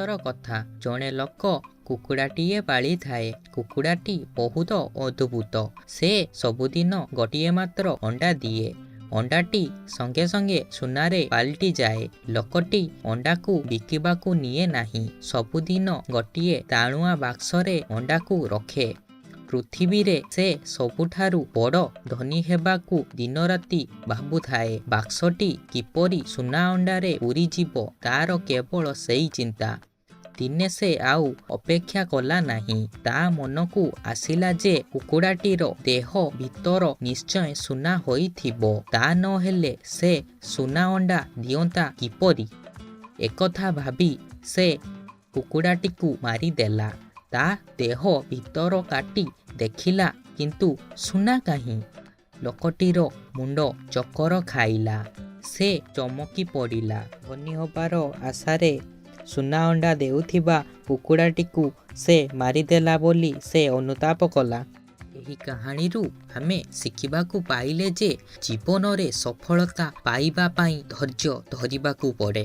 ଇତିହାସର କଥା। ଜଣେ ଲୋକ କୁକୁଡ଼ାଟିଏ ପାଳିଥାଏ। କୁକୁଡ଼ାଟି ବହୁତ ଅଦ୍ଭୁତ। ସେ ସବୁଦିନ ଗୋଟିଏ ମାତ୍ର ଅଣ୍ଡା ଦିଏ। ଅଣ୍ଡାଟି ସଙ୍ଗେ ସଙ୍ଗେ ସୁନାରେ ପାଲଟିଯାଏ। ଲୋକଟି ଅଣ୍ଡାକୁ ବିକିବାକୁ ନିଏ ନାହିଁ। ସବୁଦିନ ଗୋଟିଏ ତାଳୁଆ ବାକ୍ସରେ ଅଣ୍ଡାକୁ ରଖେ। ପୃଥିବୀରେ ସେ ସବୁଠାରୁ ବଡ଼ ଧନୀ ହେବାକୁ ଦିନରାତି ଭାବୁଥାଏ। ବାକ୍ସଟି କିପରି ସୁନା ଅଣ୍ଡାରେ ପୂରିଯିବ, ତା'ର କେବଳ ସେଇ ଚିନ୍ତା। ଦିନେ ସେ ଆଉ ଅପେକ୍ଷା କଲା ନାହିଁ। ତା' ମନକୁ ଆସିଲା ଯେ କୁକୁଡ଼ାଟିର ଦେହ ଭିତର ନିଶ୍ଚୟ ସୁନା ହୋଇଥିବ। ତା' ନ ହେଲେ ସେ ସୁନା ଅଣ୍ଡା ଦିଅନ୍ତା କିପରି? ଏକଥା ଭାବି ସେ କୁକୁଡ଼ାଟିକୁ ମାରିଦେଲା। ତା' ଦେହ ଭିତର କାଟି ଦେଖିଲା, କିନ୍ତୁ ସୁନା କାହିଁ? ଲୋକଟିର ମୁଣ୍ଡ ଚକର ଖାଇଲା। ସେ ଚମକି ପଡ଼ିଲା। ଧନୀ ହେବାର ଆଶାରେ ସୁନା ଅଣ୍ଡା ଦେଉଥିବା କୁକୁଡ଼ାଟିକୁ ସେ ମାରିଦେଲା ବୋଲି ସେ ଅନୁତାପ କଲା। ଏହି କାହାଣୀରୁ ଆମେ ଶିଖିବାକୁ ପାଇଲେ ଯେ ଜୀବନରେ ସଫଳତା ପାଇବା ପାଇଁ ଧୈର୍ଯ୍ୟ ଧରିବାକୁ ପଡ଼େ।